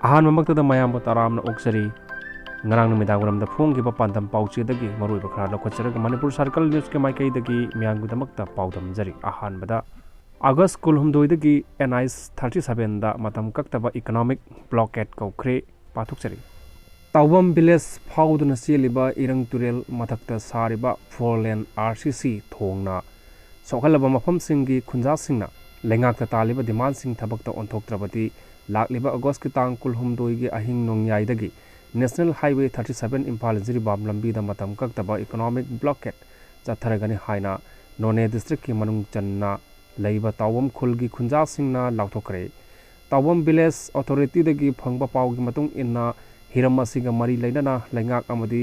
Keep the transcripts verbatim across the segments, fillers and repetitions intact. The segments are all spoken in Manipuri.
ꯑꯍꯥꯟꯕꯃꯛꯇꯗ ꯃꯌꯥꯝꯕꯨ ꯇꯔꯥꯝꯅ ꯑꯣꯛꯆꯔꯤ꯫ ꯉꯔꯥꯡ ꯅꯨꯃꯤꯗꯥꯡ ꯋꯥꯏꯔꯝꯗ ꯐꯣꯡꯈꯤꯕ ꯄꯥꯟꯗꯝ ꯄꯥꯎꯆꯦꯗꯒꯤ ꯃꯔꯨꯑꯣꯏꯕ ꯈꯔ ꯂꯧꯈꯠꯆꯔꯒ ꯃꯅꯤꯄꯨꯔ ꯁꯥꯔꯀꯜ ꯅ꯭ꯌꯨꯁꯀꯤ ꯃꯥꯏꯀꯩꯗꯒꯤ ꯃꯤꯌꯥꯝꯒꯤꯗꯃꯛꯇ ꯄꯥꯎꯗꯝꯖꯔꯤ꯫ ꯑꯍꯥꯟꯕꯗ, ꯑꯥꯒꯁ ꯀꯨꯟꯍꯨꯝꯗꯣꯏꯗꯒꯤ ꯑꯦꯟ ꯑꯩꯆ ꯊꯥꯔꯇꯤ ꯁꯚꯦꯟꯗ ꯃꯇꯝ ꯀꯛꯇꯕ ꯏꯀꯣꯅꯣꯃꯤꯛ ꯕ꯭ꯂꯣꯀꯦꯠ ꯀꯧꯈ꯭ꯔꯦ꯫ ꯄꯥꯊꯣꯛꯆꯔꯤ꯫ ꯇꯥꯎꯕꯝ ꯚꯤꯂꯦꯖ ꯐꯥꯎꯗꯨꯅ ꯆꯦꯜꯂꯤꯕ ꯏꯔꯪ ꯇꯨꯔꯦꯜ ꯃꯊꯛꯇ ꯁꯥꯔꯤꯕ ꯐꯣꯔ ꯂꯦꯟ ꯑꯥꯔ ꯁꯤ ꯁꯤ ꯊꯣꯡꯅ ꯁꯣꯛꯍꯜꯂꯕ ꯃꯐꯝꯁꯤꯡꯒꯤ ꯈꯨꯟꯖꯥꯁꯤꯡꯅ ꯂꯩꯉꯥꯛꯇ ꯇꯥꯜꯂꯤꯕ ꯗꯤꯃꯥꯟꯁꯤꯡ ꯊꯕꯛꯇ ꯑꯣꯟꯊꯣꯛꯇ꯭ꯔꯕꯗꯤ ꯂꯥꯛꯂꯤꯕ ꯑꯣꯒꯁꯀꯤ ꯇꯥꯡ ꯀꯨꯟꯍꯨꯝꯗꯣꯏꯒꯤ ꯑꯍꯤꯡ ꯅꯣꯡꯌꯥꯏꯗꯒꯤ national highway thirty seven Imphal Jiribam ꯂꯝꯕꯤꯗ ꯃꯇꯝ ꯀꯛꯇꯕ ꯏꯀꯣꯅꯣꯃꯤꯛ ꯕ꯭ꯂꯣꯀꯦꯠ ꯆꯠꯊꯔꯒꯅꯤ ꯍꯥꯏꯅ ꯅꯣꯅꯦ ꯗꯤꯁꯇ꯭ꯔꯤꯛꯀꯤ ꯃꯅꯨꯡ ꯆꯟꯅ ꯂꯩꯕ ꯇꯥꯎꯕꯝ ꯈꯨꯜꯒꯤ ꯈꯨꯟꯖꯥꯁꯤꯡꯅ ꯂꯥꯎꯊꯣꯛꯈ꯭ꯔꯦ꯫ ꯇꯥꯎꯕꯝ ꯚꯤꯂꯦꯖ ꯑꯣꯊꯣꯔꯤꯇꯤꯗꯒꯤ ꯐꯪꯕ ꯄꯥꯎꯒꯤ ꯃꯇꯨꯡ ꯏꯟꯅ, ꯍꯤꯔꯝ ꯑꯁꯤꯒ ꯃꯔꯤ ꯂꯩꯅꯅ ꯂꯩꯉꯥꯛ ꯑꯃꯗꯤ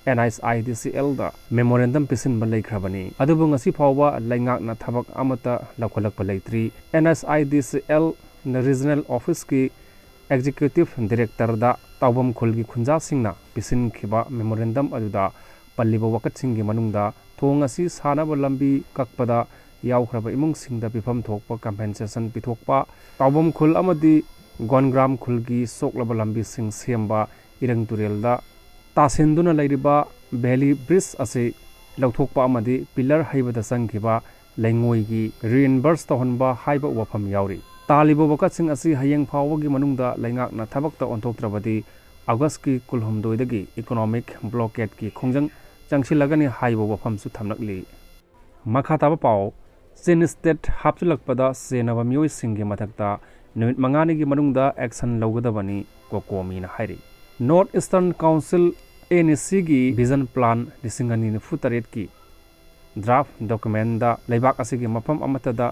ꯑꯦꯟ ꯑꯩꯆ ꯑꯥꯏ ꯗꯤ ꯁꯤ ꯑꯦꯜꯗ ꯃꯦꯃꯣꯔꯦꯟꯗꯝ ꯄꯤꯁꯤꯟꯕ ꯂꯩꯈ꯭ꯔꯕꯅꯤ꯫ ꯑꯗꯨꯕꯨ ꯉꯁꯤ ꯐꯥꯎꯕ ꯂꯩꯉꯥꯛꯅ ꯊꯕꯛ ꯑꯃꯠꯇ ꯂꯧꯈꯠꯂꯛꯄ ꯂꯩꯇ꯭ꯔꯤ꯫ ꯑꯦꯟ ꯑꯩꯆ ꯑꯥꯏ ꯗꯤ ꯁꯤ ꯑꯦꯜꯅ ꯔꯤꯖꯅꯦꯜ ꯑꯣꯐꯤꯁꯀꯤ ꯑꯦꯛꯖꯤꯀ꯭ꯌꯨꯇꯤꯚ ꯗꯤꯔꯦꯛꯇꯔꯗ ꯇꯥꯎꯕꯝ ꯈꯨꯜꯒꯤ ꯈꯨꯟꯖꯥꯁꯤꯡꯅ ꯄꯤꯁꯤꯟꯈꯤꯕ ꯃꯦꯃꯣꯔꯦꯟꯗꯝ ꯑꯗꯨꯗ ꯄꯜꯂꯤꯕ ꯋꯥꯀꯠꯁꯤꯡꯒꯤ ꯃꯅꯨꯡꯗ ꯊꯣꯡ ꯑꯁꯤ ꯁꯥꯅꯕ ꯂꯝꯕꯤ ꯀꯛꯄꯗ ꯌꯥꯎꯈ꯭ꯔꯕ ꯏꯃꯨꯡꯁꯤꯡꯗ ꯄꯤꯐꯝ ꯊꯣꯛꯄ ꯀꯝꯄꯦꯟꯁꯦꯁꯟ ꯄꯤꯊꯣꯛꯄ, ꯇꯥꯎꯕꯝ ꯈꯨꯜ ꯑꯃꯗꯤ ꯒꯣꯟꯒ꯭ꯔꯥꯝ ꯈꯨꯜꯒꯤ ꯁꯣꯛꯂꯕ ꯂꯝꯕꯤꯁꯤꯡ ꯁꯦꯝꯕ, ꯏꯔꯪ ꯇꯨꯔꯦꯜꯗ ꯇꯥꯁꯤꯟꯗꯨꯅ ꯂꯩꯔꯤꯕ ꯚꯦꯂꯤ ꯕ꯭ꯔꯤꯖ ꯑꯁꯤ ꯂꯧꯊꯣꯛꯄ ꯑꯃꯗꯤ ꯄꯤꯂꯔ ꯍꯩꯕꯗ ꯆꯪꯈꯤꯕ ꯂꯩꯉꯣꯏꯒꯤ ꯔꯤꯏꯟꯕꯔꯁ ꯇꯧꯍꯟꯕ ꯍꯥꯏꯕ ꯋꯥꯐꯝ ꯌꯥꯎꯔꯤ꯫ ꯇꯥꯜꯂꯤꯕ ꯋꯥꯀꯠꯁꯤꯡ ꯑꯁꯤ ꯍꯌꯦꯡ ꯐꯥꯎꯕꯒꯤ ꯃꯅꯨꯡꯗ ꯂꯩꯉꯥꯛꯅ ꯊꯕꯛꯇ ꯑꯣꯟꯊꯣꯛꯇ꯭ꯔꯕꯗꯤ ꯑꯥꯒꯁꯀꯤ ꯀꯨꯟꯍꯨꯝꯗꯣꯏꯗꯒꯤ ꯏꯀꯣꯅꯣꯃꯤꯛ ꯕ꯭ꯂꯣꯀꯦꯠꯀꯤ ꯈꯣꯡꯖꯪ ꯆꯪꯁꯤꯜꯂꯒꯅꯤ ꯍꯥꯏꯕ ꯋꯥꯐꯝꯁꯨ ꯊꯝꯂꯛꯂꯤ꯫ ꯃꯈꯥ ꯇꯥꯕ ꯄꯥꯎ꯫ ꯆꯤꯟ ꯁ꯭ꯇꯦꯠ ꯍꯥꯞꯆꯤꯜꯂꯛꯄꯗ ꯆꯦꯟꯅꯕ ꯃꯤꯑꯣꯏꯁꯤꯡꯒꯤ ꯃꯊꯛꯇ ꯅꯨꯃꯤꯠ ꯃꯉꯥꯅꯤꯒꯤ ꯃꯅꯨꯡꯗ ꯑꯦꯛꯁꯟ ꯂꯧꯒꯗꯕꯅꯤ, ꯀꯣꯀꯣꯃꯤꯅ ꯍꯥꯏꯔꯤ꯫ North eastern council, N E ꯁꯤꯒꯤ ꯚꯤꯖꯟ ꯄ꯭ꯂꯥꯟ ꯂꯤꯁꯤꯡ ꯑꯅꯤ ꯅꯤꯐꯨ ꯇꯔꯦꯠꯀꯤ ꯗ꯭ꯔꯥꯐ ꯗꯣꯀꯨꯃꯦꯟꯗ ꯂꯩꯕꯥꯛ ꯑꯁꯤꯒꯤ ꯃꯐꯝ ꯑꯃꯠꯇꯗ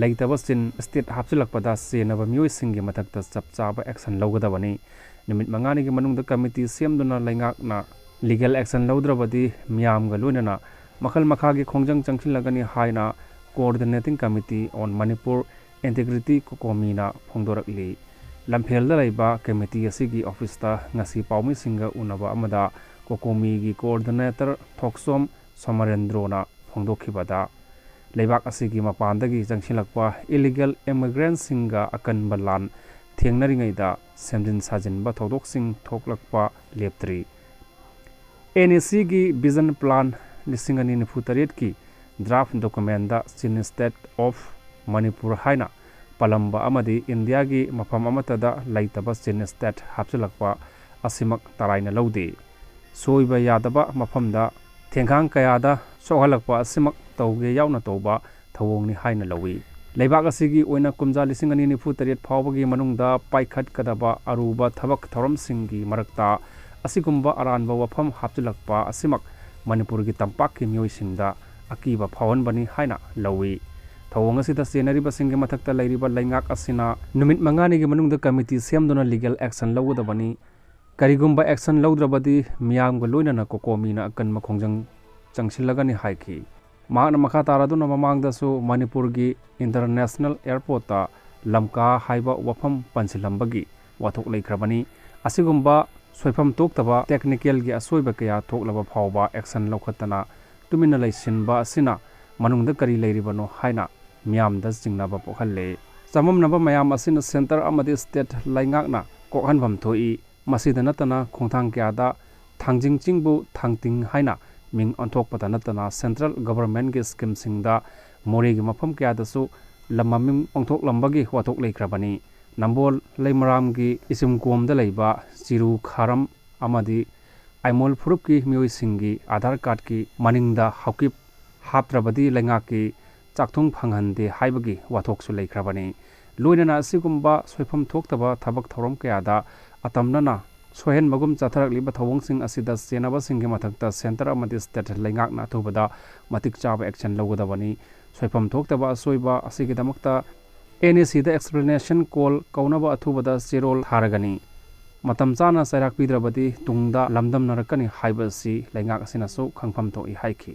ꯂꯩꯇꯕ ꯆꯤꯟ ꯁ꯭ꯇꯦꯠ ꯍꯥꯞꯆꯤꯜꯂꯛꯄꯗ ꯆꯦꯟꯅꯕ ꯃꯤꯑꯣꯏꯁꯤꯡꯒꯤ ꯃꯊꯛꯇ ꯆꯞ ꯆꯥꯕ ꯑꯦꯛꯁꯟ ꯂꯧꯒꯗꯕꯅꯤ꯫ ꯅꯨꯃꯤꯠ ꯃꯉꯥꯅꯤꯒꯤ ꯃꯅꯨꯡꯗ ꯀꯃꯤꯇꯤ ꯁꯦꯝꯗꯨꯅ ꯂꯩꯉꯥꯛꯅ ꯂꯤꯒꯦꯜ ꯑꯦꯛꯁꯟ ꯂꯧꯗ꯭ꯔꯕꯗꯤ ꯃꯤꯌꯥꯝꯒ ꯂꯣꯏꯅꯅ ꯃꯈꯜ ꯃꯈꯥꯒꯤ ꯈꯣꯡꯖꯪ ꯆꯪꯁꯤꯜꯂꯒꯅꯤ ꯍꯥꯏꯅ ꯀꯣꯑꯣꯔꯗꯤꯅꯦꯇꯤꯡ ꯀꯃꯤꯇꯤ ꯑꯣꯟ ꯃꯅꯤꯄꯨꯔ ꯏꯟꯇꯤꯒ꯭ꯔꯤꯇꯤ, ꯀꯣꯀꯣꯃꯤꯅ ꯐꯣꯡꯗꯣꯔꯛꯂꯤ꯫ ꯂꯝꯐꯦꯜꯗ ꯂꯩꯕ ꯀꯃꯤꯇꯤ ꯑꯁꯤꯒꯤ ꯑꯣꯐꯤꯁꯇ ꯉꯁꯤ ꯄꯥꯎꯃꯤꯁꯤꯡꯒ ꯎꯅꯕ ꯑꯃꯗ ꯀꯣꯀꯣꯃꯤꯒꯤ ꯀꯣꯑꯣꯔꯗꯤꯅꯦꯇꯔ ꯊꯣꯛꯆꯣꯝ ꯁꯣꯃꯔꯦꯟꯗ꯭ꯔꯣꯅ ꯐꯣꯡꯗꯣꯛꯈꯤꯕꯗ, ꯂꯩꯕꯥꯛ ꯑꯁꯤꯒꯤ ꯃꯄꯥꯟꯗꯒꯤ ꯆꯪꯁꯤꯜꯂꯛꯄ ꯏꯂꯤꯒꯦꯜ ꯏꯃꯤꯒ꯭ꯔꯦꯟꯁꯤꯡꯒ ꯑꯀꯟꯕ ꯂꯥꯟ ꯊꯦꯡꯅꯔꯤꯉꯩꯗ ꯁꯦꯝꯖꯤꯟ ꯁꯥꯖꯤꯟꯕ ꯊꯧꯗꯣꯛꯁꯤꯡ ꯊꯣꯛꯂꯛꯄ ꯂꯦꯞꯇ꯭ꯔꯤ꯫ ꯑꯦꯟ ꯑꯦ ꯁꯤꯒꯤ Vision Plan ꯂꯤꯁꯤꯡ ꯑꯅꯤ ꯅꯤꯐꯨ ꯇꯔꯦꯠꯀꯤ draft documentꯗ Chin State of Manipur ꯍꯥꯏꯅ ꯄꯜꯂꯝꯕ ꯑꯃꯗꯤ ꯏꯟꯗꯤꯌꯥꯒꯤ ꯃꯐꯝ ꯑꯃꯠꯇꯗ ꯂꯩꯇꯕ Chin State ꯍꯥꯞꯆꯤꯜꯂꯛꯄ ꯑꯁꯤꯃꯛ ꯇꯔꯥꯏꯅ ꯂꯧꯗꯦ꯫ ꯁꯣꯏꯕ ꯌꯥꯗꯕ ꯃꯐꯝꯗ ꯊꯦꯡꯈꯥꯡ ꯀꯌꯥꯗ ꯁꯣꯛꯍꯜꯂꯛꯄ ꯑꯁꯤꯃꯛ ꯇꯧꯒꯦ ꯌꯥꯎꯅ ꯇꯧꯕ ꯊꯧꯑꯣꯡꯅꯤ ꯍꯥꯏꯅ ꯂꯧꯏ꯫ ꯂꯩꯕꯥꯛ ꯑꯁꯤꯒꯤ ꯑꯣꯏꯅ ꯀꯨꯝꯖꯥ ꯂꯤꯁꯤꯡ ꯑꯅꯤ ꯅꯤꯐꯨ ꯇꯔꯦꯠ ꯐꯥꯎꯕꯒꯤ ꯃꯅꯨꯡꯗ ꯄꯥꯏꯈꯠꯀꯗꯕ ꯑꯔꯨꯕ ꯊꯕꯛ ꯊꯧꯔꯝꯁꯤꯡꯒꯤ ꯃꯔꯛꯇ ꯑꯁꯤꯒꯨꯝꯕ ꯑꯔꯥꯟꯕ ꯋꯥꯐꯝ ꯍꯥꯞꯆꯤꯜꯂꯛꯄ ꯑꯁꯤꯃꯛ ꯃꯅꯤꯄꯨꯔꯒꯤ ꯇꯝꯄꯥꯛꯀꯤ ꯃꯤꯑꯣꯏꯁꯤꯡꯗ ꯑꯀꯤꯕ ꯐꯥꯎꯍꯟꯕꯅꯤ ꯍꯥꯏꯅ ꯂꯧꯏ꯫ ꯊꯧꯑꯣꯡ ꯑꯁꯤꯗ ꯆꯦꯟꯅꯔꯤꯕꯁꯤꯡꯒꯤ ꯃꯊꯛꯇ ꯂꯩꯔꯤꯕ ꯂꯩꯉꯥꯛ ꯑꯁꯤꯅ ꯅꯨꯃꯤꯠ ꯃꯉꯥꯅꯤꯒꯤ ꯃꯅꯨꯡꯗ committee ꯁꯦꯝꯗꯨꯅ legal action ꯂꯧꯒꯗꯕꯅꯤ꯫ ꯀꯔꯤꯒꯨꯝꯕ action ꯂꯧꯗ꯭ꯔꯕꯗꯤ ꯃꯤꯌꯥꯝꯒ ꯂꯣꯏꯅꯅ COCOMIꯅ ꯑꯀꯟꯕ ꯈꯣꯡꯖꯪ ꯆꯪꯁꯤꯜꯂꯒꯅꯤ ꯍꯥꯏꯈꯤ꯫ ꯃꯍꯥꯛꯅ ꯃꯈꯥ ꯇꯥꯔꯗꯨꯅ ꯃꯃꯥꯡꯗꯁꯨ ꯃꯅꯤꯄꯨꯔꯒꯤ International Airportꯇ ꯂꯝꯀꯥ ꯍꯥꯏꯕ ꯋꯥꯐꯝ ꯄꯟꯁꯤꯜꯂꯝꯕꯒꯤ ꯋꯥꯊꯣꯛ ꯂꯩꯈ꯭ꯔꯕꯅꯤ꯫ ꯑꯁꯤꯒꯨꯝꯕ ꯁꯣꯏꯐꯝ ꯊꯣꯛꯇꯕ technicalꯒꯤ ꯑꯁꯣꯏꯕ ꯀꯌꯥ ꯊꯣꯛꯂꯕ ꯐꯥꯎꯕ action ꯂꯧꯈꯠꯇꯅ ꯇꯨꯃꯤꯟꯅ ꯂꯩꯁꯤꯟꯕ ꯑꯁꯤꯅ ꯃꯅꯨꯡꯗ ꯀꯔꯤ ꯂꯩꯔꯤꯕꯅꯣ ꯍꯥꯏꯅ ꯃꯤꯌꯥꯝꯗ ꯆꯤꯡꯅꯕ ꯄꯣꯛꯍꯜꯂꯦ꯫ ꯆꯃꯝꯅꯕ ꯃꯌꯥꯝ ꯑꯁꯤꯅ centre ꯑꯃꯗꯤ state ꯂꯩꯉꯥꯛꯅ ꯀꯣꯛꯍꯟꯐꯝ ꯊꯣꯛꯏ꯫ ꯃꯁꯤꯗ ꯅꯠꯇꯅ ꯈꯣꯡꯊꯥꯡ ꯀꯌꯥꯗ ꯊꯥꯡꯖꯤꯡ ꯆꯤꯡꯕꯨ ꯊꯥꯡꯇꯤꯡ ꯍꯥꯏꯅ ꯃꯤꯡ ꯑꯣꯟꯊꯣꯛꯄꯗ ꯅꯠꯇꯅ central governmentꯀꯤ schemeꯁꯤꯡꯗ ꯃꯣꯔꯦꯒꯤ ꯃꯐꯝ ꯀꯌꯥꯗꯁꯨ ꯂꯝ ꯃꯃꯤꯡ ꯑꯣꯟꯊꯣꯛꯂꯝꯕꯒꯤ ꯋꯥꯊꯣꯛ ꯂꯩꯈ꯭ꯔꯕꯅꯤ꯫ ꯅꯝꯕꯣꯜ ꯂꯩꯃꯔꯥꯝꯒꯤ ꯏꯆꯤꯝꯀꯣꯝꯗ ꯂꯩꯕ ꯆꯤꯔꯨ ꯈꯥꯔꯝ ꯑꯃꯗꯤ ꯑꯥꯏꯃꯣꯜ ꯐꯨꯔꯨꯞꯀꯤ ꯃꯤꯑꯣꯏꯁꯤꯡꯒꯤ ꯑꯥꯙꯥꯔ cardꯀꯤ ꯃꯅꯤꯡꯗ ꯍꯥꯎꯀꯤꯞ ꯍꯥꯞꯇ꯭ꯔꯕꯗꯤ ꯂꯩꯉꯥꯛꯀꯤ ꯆꯥꯛꯊꯨꯡ ꯐꯪꯍꯟꯗꯦ ꯍꯥꯏꯕꯒꯤ ꯋꯥꯊꯣꯛꯁꯨ ꯂꯩꯈ꯭ꯔꯕꯅꯤ꯫ ꯂꯣꯏꯅꯅ ꯑꯁꯤꯒꯨꯝꯕ ꯁꯣꯏꯐꯝ ꯊꯣꯛꯇꯕ ꯊꯕꯛ ꯊꯧꯔꯝ ꯀꯌꯥꯗ ꯑꯇꯝꯅꯅ ꯁꯣꯏꯍꯟꯕꯒꯨꯝ ꯆꯠꯊꯔꯛꯂꯤꯕ ꯊꯧꯑꯣꯡꯁꯤꯡ ꯑꯁꯤꯗ ꯆꯦꯟꯅꯕꯁꯤꯡꯒꯤ ꯃꯊꯛꯇ centre ꯑꯃꯗꯤ state ꯂꯩꯉꯥꯛꯅ ꯑꯊꯨꯕꯗ ꯃꯇꯤꯛ ꯆꯥꯕ action ꯂꯧꯒꯗꯕꯅꯤ꯫ ꯁꯣꯏꯐꯝ ꯊꯣꯛꯇꯕ ꯑꯁꯣꯏꯕ ꯑꯁꯤꯒꯤꯗꯃꯛꯇ NACꯗ explanation call ꯀꯧꯅꯕ ꯑꯊꯨꯕꯗ ꯆꯦꯔꯣꯜ ꯊꯥꯔꯒꯅꯤ꯫ ꯃꯇꯝ ꯆꯥꯅ ꯆꯩꯔꯥꯛ ꯄꯤꯗ꯭ꯔꯕꯗꯤ ꯇꯨꯡꯗ ꯂꯝꯗꯝꯅꯔꯛꯀꯅꯤ ꯍꯥꯏꯕ ꯑꯁꯤ ꯂꯩꯉꯥꯛ ꯑꯁꯤꯅꯁꯨ ꯈꯪꯐꯝ ꯊꯣꯛꯏ ꯍꯥꯏꯈꯤ꯫